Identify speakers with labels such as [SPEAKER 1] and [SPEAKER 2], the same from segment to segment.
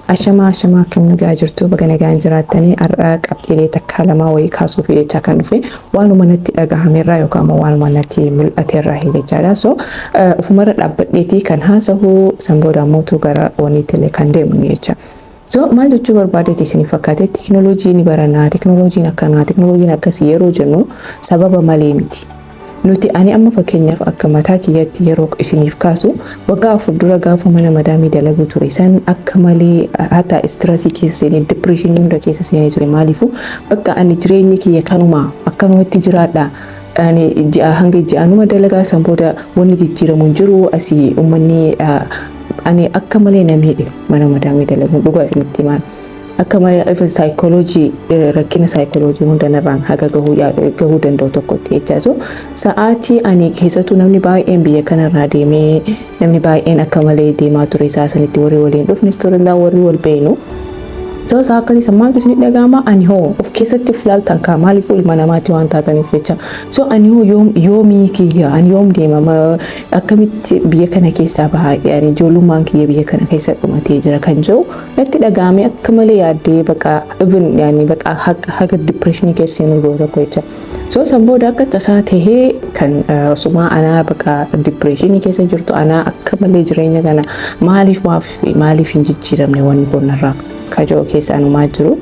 [SPEAKER 1] Ashamaa, ashamaa, akkam nagaa jirtu? Baga nagaan jiraattanii. Har'a qabxiilee takkaa lamaa wayii kaasuuf jechaa kan dhufe waanuma natti dhagahamerraa yookaan immoo waanuma natti mul'aterraa jechaadha. So ofumarra dhaabbadheetii kan haasahu, san booda ammoo gara waniitillee kan deemnu jecha. So maal jechuu barbaadeeti isin fakkaate? Teknooloojii ni baranaa, teknooloojiin akkanaa, teknooloojiin akkasii yeroo jennu sababa malee miti. Nuti, ani amma fakkeenyaaf akka mataa kiyyatti yeroo isiniif kaasu, waggaa 4 dura gaafa mana madaamii dalagu ture san akka malee hatta stress keessa seenee, depression hunda keessa seenee ture. Maaliifuu bakka ani jireenyi kiyya kanuma, akkanumatti jiraadha. Ani ji'a hanga ji'anuma dalagaa, san booda wanni jijjiiramu hin jiru. Asii uummanni ani akka malee na miidhe mana madaamii dalaguun, dhugaa isinitti himaan. Akka malee saayikooloojii, rakkina saayikooloojii hunda narraan haga gahuu danda'u tokkotti jechaa. So sa'aatii ani keessattuu namni baay'een biyya kanarraa deemee, namni baay'een akka malee deemaa ture isaa sanitti, warri waliin dhufnis turellaa, warri wal beenu. So isaa akkasii maaltu isin dhaga'ama? Ani hoo of keessatti of ilaaltan kaa, maaliifuu ilma namaatti waan taataniif jecha. So ani hoo yoom, yoomii kiyya, ani yoom deema, akkamitti biyya kana keessaa bahaa, yani ijoollummaan kiyya biyya kana keessa dhumatee jira kan jiru natti dhaga'ame. Akka malee yaaddee, baqa even yani baqa haga depression keessa seenuu gahu tokko jecha. So san booda akka tasaa tahee kan osumaa anaa baqa depression keessa jirtu, anaa akka malee jireenya kana maaliif, maaf, maaliif hin jijjiiramne wanni kun narraa kajoo keessa anumaa jiru,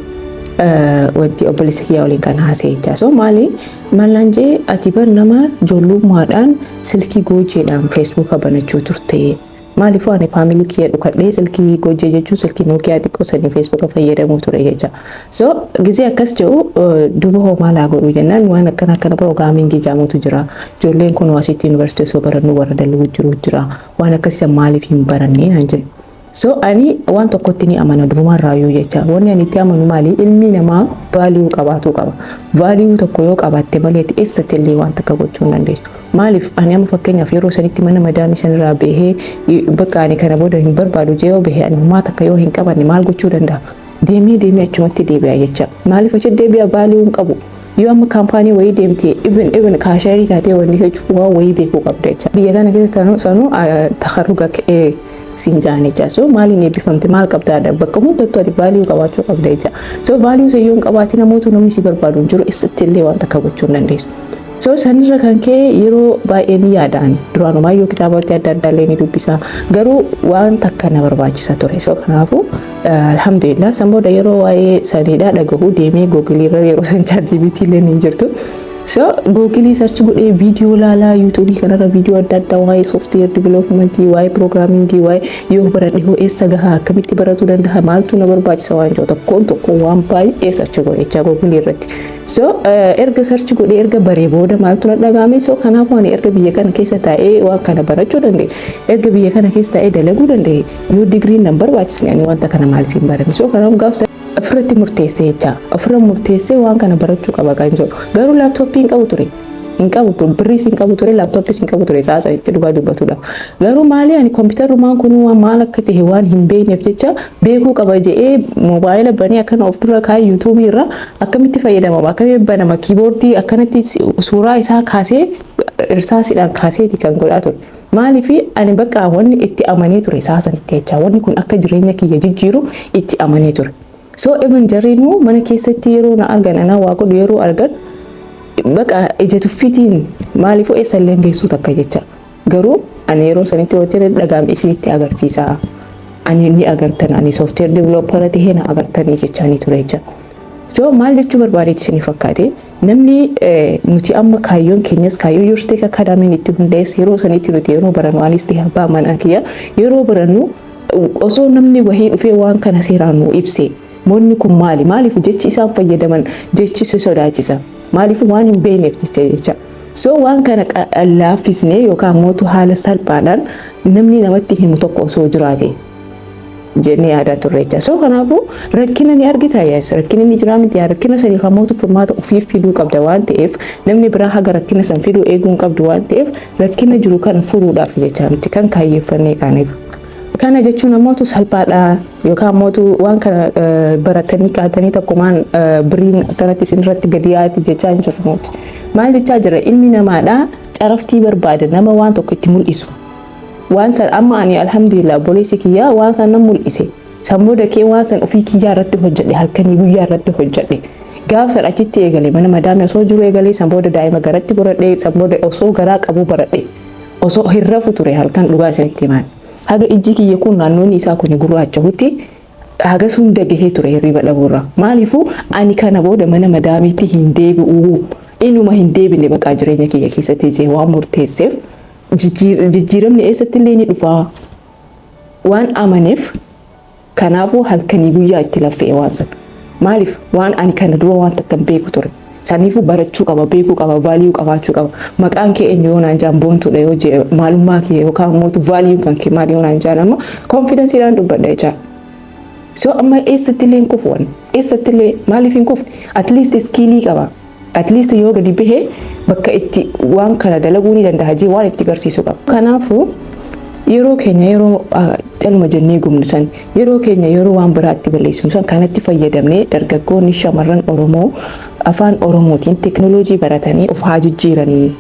[SPEAKER 1] wanti obboleessa kiyyaa waliin kan haasa'e jecha. So maali mallaan jee, ati bar nama ijoollummaadhaan silkii goojeedhaan Facebooka banachuu turte. Maaliifuu ani family kiyya dhukadhee silkii goojee jechuun silkii Nokia xiqqoo sanii Facebooka fayyadamuu ture jecha. So gizee akkas jedhu, duuba hoo maal haa godhu jennaan, waan akkana akkana programming jaamutu jira. Ijoolleen kun asitti yuunivarsiitii osoo barannu warra dalaguu jiru jira. Waan akkasii maaliif hin barannee naan jedhe. So ani waan tokkotti ni amana durumarraayyuu jecha. Wanni ani itti amanu maali? Ilmi namaa value qabaatuu qaba. Value tokko yoo qabaatte malee eessatti illee waan takka gochuu hin dandeessu. Maaliif ani amma fakkeenyaaf yeroo sanitti mana madaamii sanirraa bahee, bakka ani kana booda hin barbaadu jee yoo bahee, ani homaa takka yoo hin qabanne maal gochuu danda'a? Deemee deemee achumatti deebi'a jecha. Maaliif achi deebi'a? Value hin qabu. Yoo amma company wayii deemte, even cashier taatee wanni jechuun waan wayii beekuu qabda jecha. Biyya kana keessa tanuu sanuu takarruga ka'ee siin jaan jecha. So maaliin eebbifamte, maal qabdaadha? Bakka hundattuu ati value qabaachuu qabda jecha. So value sayyoo hin qabaatin namoota namni si barbaadu hin jiru, eessatti illee waan takka gochuu hin dandeessu. So sanirra kan ka'e yeroo baay'ee ni yaadaan duraanumaa kitaabota adda addaa illee ni dubbisa, garuu waan takka na barbaachisa ture. So kanaafuu alhamdulillah, san booda yeroo waa'ee saniidhaa dhagahu deemee Google irra, yeroo san ChatGPT illee hin jirtu. So Google search godhee viidiyoo laalaa, YouTube kanarra viidiyoo adda addaa waa'ee software development, waa'ee programming, waa'ee yoo baradhe hoo eessa gahaa, akkamitti baratuu danda'a, maaltu na barbaachisa waan jiru tokkoon tokkoon waan baay'ee search godhe jechaa Google irratti. So erga search godhee, erga baree booda maaltu na dhagahame? So kanaafuu ani erga biyya kana keessa taa'ee waan kana barachuu danda'e, erga biyya kana keessa taa'ee dalaguu danda'e, yoo digiriin nan barbaachisne ani wanta kana maaliif hin baranne? So kanaaf gaafsa ofirratti murteessee jecha, ofirra murteessee waan kana barachuu qaba kan jedhu. Garuu laptop hin qabu ture, hin qabu, birriis hin qabu ture, laptopiis hin qabu ture sa'a sanitti dhugaa dubbatudha. Garuu maali, ani kompiitarrumaan kun maal akka ta'e waan hin beekneef jecha, beekuu qaba jedhee moobaayila banee akkana of dura kaa'ee, YouTube irra akkamitti fayyadamama, akkamitti banama, keyboard akkanatti suuraa isaa kaasee, irsaasiidhaan kaaseeti kan godhaa ture. Maaliif ani bakka wanni itti amanee ture sa'a sanitti jecha, wanni kun akka jireenya kiyya jijjiiru itti amanee ture. So even jarrinuu mana keessatti yeroo na argan, anaa waa godhu yeroo argan, baqa ija tuffiitiin, maaliifuu eessa illee geessuu takka jecha. Garuu ani yeroo sanitti wanti dhaga'ame isinitti agarsiisa. Ani ni agartan, ani software developer tahee na agartanii jechaanii ture jecha. So maal jechuu barbaadeeti isinii fakkaate? Namni nuti amma kaayyoon keenyas, kaayyoo Yorsiteek Academyn itti hundeesse, yeroo sanitti nuti yeroo barannu, anis ta'e abbaa manaa kiyya yeroo barannu, osoo namni wahii dhufee waan kana seeraan nu ibse, wanni kun maali, maaliif jechi isaan fayyadaman jechi si sodaachisa, maaliif waan hin beekneef jecha. So waan kana laaffisnee yookaan mootu haala salphaadhaan namni namatti himu tokko osoo jiraate jennee yaadaa turre jecha. So kanaafuu rakkina ni argita, yes, rakkina ni jira miti, rakkina saniif ammoo furmaata ofiif fiduu qabda waan ta'eef, namni biraa haga rakkina san fiduu eeguu hin qabdu waan ta'eef, rakkina jiru kana furuudhaaf jecha nuti kan kaayyeeffannee kaaneef. Kana jechuun ammootu salphaadha yookaan ammootu waan kana baratanii kaatanii tokkumaan biriin akkanatti isin irratti gadi yaa'ati jechaa hin jirru nuti. Maal jechaa jira? Ilmi namaadha caraftii barbaada, nama waan tokko itti mul'isu. Waan san amma ani alhamdulillah obboleessi kiyyaa waan kana mul'ise. San booda kee waan san ofii kiyyaa irratti hojjedhe, halkanii guyyaa irratti hojjedhe. Gaaf san achitti eegale, mana madaamii osoo jiru eegale. San booda daa'ima garatti godhadhe. San booda osoo garaa qabu baradhe. Osoo hin rafu ture halkan, dhugaa isinitti himaan. Haga ijji kiyya kun naannoonni isaa kun gurraachahutti hagas hunda gahee ture hirriba dhabuurra. Maaliifuu ani kana booda mana madaamiitti hin deebi'u. Inuma hin deebine baqaa jireenya kiyya keessatti jee waan murteesseef, jijjiiramni eessatti illee ni dhufaa waan amaneef, kanaafuu halkanii guyyaa itti laffee waan sana. Maaliif waan ani kana dura waan takka hin beeku ture. Saniifuu barachuu qaba, beekuu qaba, value qabaachuu qaba. Maqaan kee eenyu yoo naan jaan, Boontuudha yoo jee, maalummaa kee yookaan immoo value kan kee maali yoo naan jaan, amma confidenceiidhaan dubbadha jechaa. So amma eessatti illee hin kufu. Eessatti illee maaliif hin kufne? At least skillii qaba. At least yoo gadi bahee bakka itti waan kana dalaguu ni danda'a jee waan itti garsiisuu qaba. Kanaafuu yeroo keenya yeroo caluma jennee gubnu san, yeroo keenya yeroo waan biraatti balleessinu san, kanatti fayyadamnee dargaggoonni shamarran Oromoo afaan Oromootiin teknooloojii baratanii of haa jijjiiranii.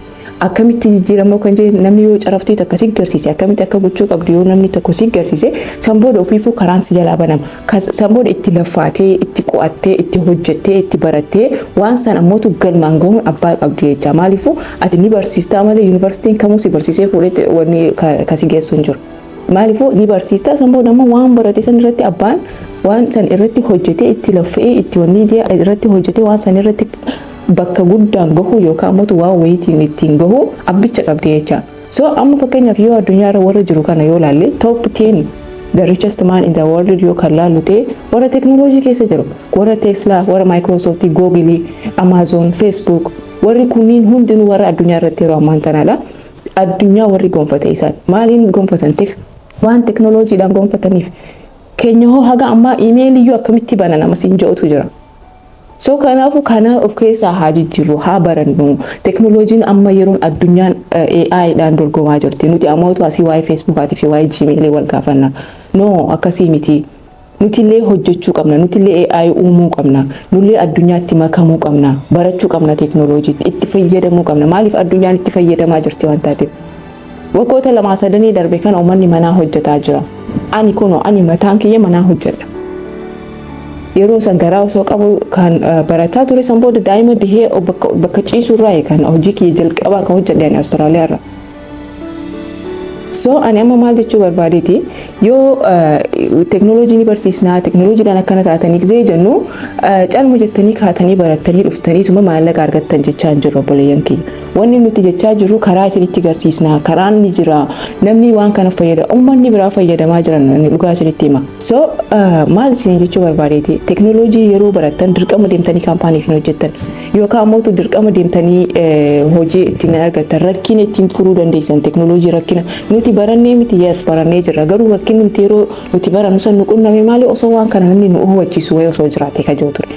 [SPEAKER 1] Akkamitti jijjiiramoo kan jedhu, namni yoo caraftii takka si garsiise, akkamitti akka gochuu qabdu yoo namni tokko si garsiise, san booda ofiifuu karaan si jalaa banama. San booda itti laffaatee, itti qo'attee, itti hojjettee, itti barattee waan san ammootu galmaan gahuun abbaa qabdu jecha. Maaliifuu ati ni barsiistaa malee yuunivarsiitiin kamuu si barsiisee fuudhee wanni kasi geessu hin jiru. Maaliifuu ni barsiistaa, san booda ammoo waan barate san irratti abbaan waan san irratti hojjetee, itti laffa'ee, itti wanni irratti hojjetee, waan san irratti bakka guddaan gahu yookaan ammoo waan wayiitiin ittiin gahu abbicha qabdi jecha. So amma fakkeenyaaf yoo addunyaarra warra jiru kana yoo laalle, top 10 the richest man in the world yoo kan laallu ta'e, warra teknooloojii keessa jiru, warra Tesla, warra Microsoft, Google, Amazon, Facebook, warri kunniin hundinuu warra addunyaa irratti yeroo ammaan tanaadha. Addunyaa warri gonfate isaan maaliin gonfatan? Waan teknooloojiidhaan gonfataniif. Keenya hoo haga ammaa emailiyyuu akkamitti bana nama siin jedhutu jira. So kanaafuu kana of keessaa haa jijjiirru, haa barannu. Teknooloojiin amma yeroon addunyaan AI dhaan dorgomaa jirti. Nuti ammoo asii waa'ee Facebookaatii fi waa'ee Gmailii wal gaafanna. No, akkasii miti. Nutillee hojjechuu qabna. Nutillee AI uumuu qabna. Nullee addunyaatti makamuu qabna. Barachuu qabna teknooloojiitti. Itti fayyadamuu qabna. Maaliif addunyaan itti fayyadamaa jirti waan taateef. Waggoota 2 sadanii darbe kana uummanni manaa hojjetaa jira. Ani kunoo, ani mataan kiyya manaa hojjedha. Yeroo san garaa osoo qabu kan barataa ture. San booda daa'ima dihee bakka ciisurraa kan hojii kiyya jalqabaa kan hojjedhe ani Awustiraaliyaa irra. So ani amma maal jechuu barbaadeeti, yoo teknooloojii ni barsiisnaa, teknooloojiidhaan akkana taatanii gisee jennu, calma jettanii kaatanii barattanii dhuftaniituma maallaqa argattan jechaa hin jiru, obboleeyyan kiyya. Wanni nuti jechaa jirru karaa isinitti garsiisnaa, karaan ni jira, namni waan kana fayyada, uummanni biraa fayyadamaa jiran inni dhugaa isinitti hima. So maal isin jechuu barbaadeeti, teknooloojii yeroo barattan dirqama deemtanii kaampaaniif hin hojjettan yookaan ammoo dirqama deemtanii hojii ittiin argattan, rakkina ittiin furuu dandeessan teknooloojii. Rakkina nuti barannee miti? Yes, barannee jirra, garuu rakkinni nuti yeroo nuti barannu san nu qunname maali? Osoo waan kana namni nu hubachiisu wayii osoo jiraate ka jiru ture.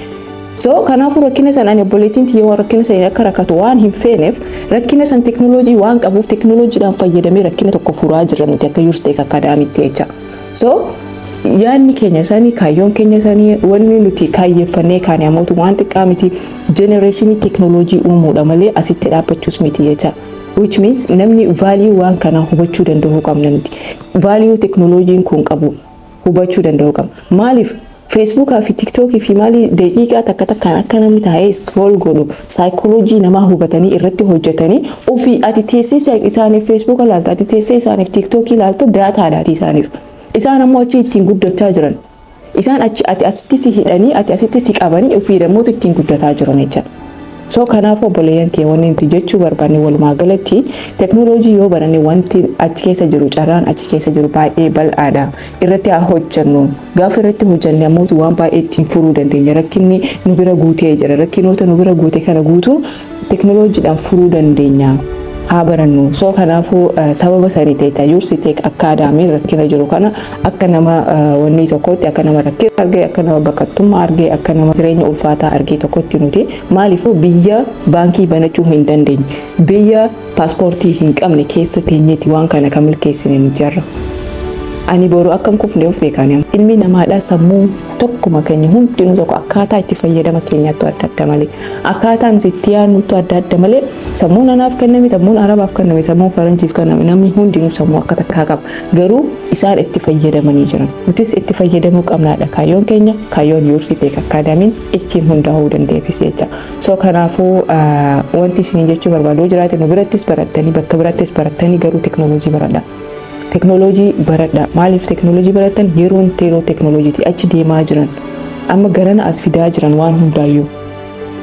[SPEAKER 1] So kanaafuu rakkina san ani obboleettiin tiyya waan rakkina san akka rakkatu waan hin feeneef, rakkina san teknooloojii waan qabuuf teknooloojiidhaan fayyadamee rakkina tokko furaa jirra nuti akka YoursTech Academytti jecha. So yaadni keenya sanii, kaayyoon keenya sanii, wanni nuti kaayyeeffannee kaane ammootu waan xiqqaa miti, generationii teknooloojii uumuudha malee asitti dhaabbachuus miti jecha. Which means namni value waan kanaa hubachuu danda'uu qabna nuti. Value teknooloojiin kun qabu hubachuu danda'uu qabna. Maaliif Facebookaa fi TikTokii fi maali daqiiqaa takka takkaan akka namni taa'ee scroll godhu saayikooloojii namaa hubatanii irratti hojjetanii, ofii ati teessee isaaniif Facebooka ilaalta, ati teessee isaaniif TikTokii ilaalta, datadhaati isaaniif. Isaan ammoo achi ittiin guddachaa jiran. Isaan achi ati asitti si hidhanii, ati asitti si qabanii, ofii dammoo ittiin guddataa jiran jechuudha. So kanaaf obboleeyyan kee, wanni nuti jechuu barbaanne walumaa galatti teknooloojii yoo baranne wanti achi keessa jiru, carraan achi keessa jiru baay'ee bal'aadha. Irratti haa hojjennu. Gaafa irratti hojjenne ammoo waan baay'ee ittiin furuu dandeenya. Rakkinni nu bira guutee jira. Rakkinoota nu bira guute kana guutuu teknooloojiidhaan furuu dandeenya. Haa barannu. So kanaafuu sababa sanii ta'e YoursTech Academy rakkina jiru kana akka nama wanni tokkotti, akka nama rakkina argee, akka nama baqattummaa argee, akka nama jireenya ulfaataa argee tokkotti, nuti maaliifuu biyya baankii banachuu hin dandeenye, biyya paaspoortii hin qabne keessa teenyeeti waan kana kan milkeessine nuti har'a. Ani boru akka hin kufne of beekan. Ilmi namaadhaa sammuu tokkuma keenya hundinuu tokko, akkaataa itti fayyadama keenyaattu adda adda malee, akkaataa nuti itti yaadnuttu adda adda malee, sammuun anaaf kenname, sammuun arabaaf kenname, sammuun faranjiif kenname, namni hundinuu sammuu akka takkaa qaba. Garuu isaan itti fayyadamanii jiran. Nutis itti fayyadamuu qabnaadha kaayyoon keenya, kaayyoon Yuursi Tech Academyn ittiin hundaa'uu dandeeffis jecha. So kanaafuu wanti isin jechuu barbaadu jiraate, nu birattis barattanii, bakka birattis barattanii, garuu teknooloojii baradha. Teknooloojii baradha. Maaliif teknooloojii barattan? Yeroon yeroo teknooloojiiti, achi deemaa jiran. Amma garana as fidaa jiran waan hundaayyuu.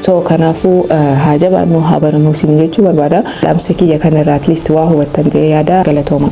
[SPEAKER 1] So kanaafuu haa jabaannu, haa barannu isin jechuu barbaada. Dhaamsa kiyya kanarraa at least waa hubattan jedhee yaada. Galatooma.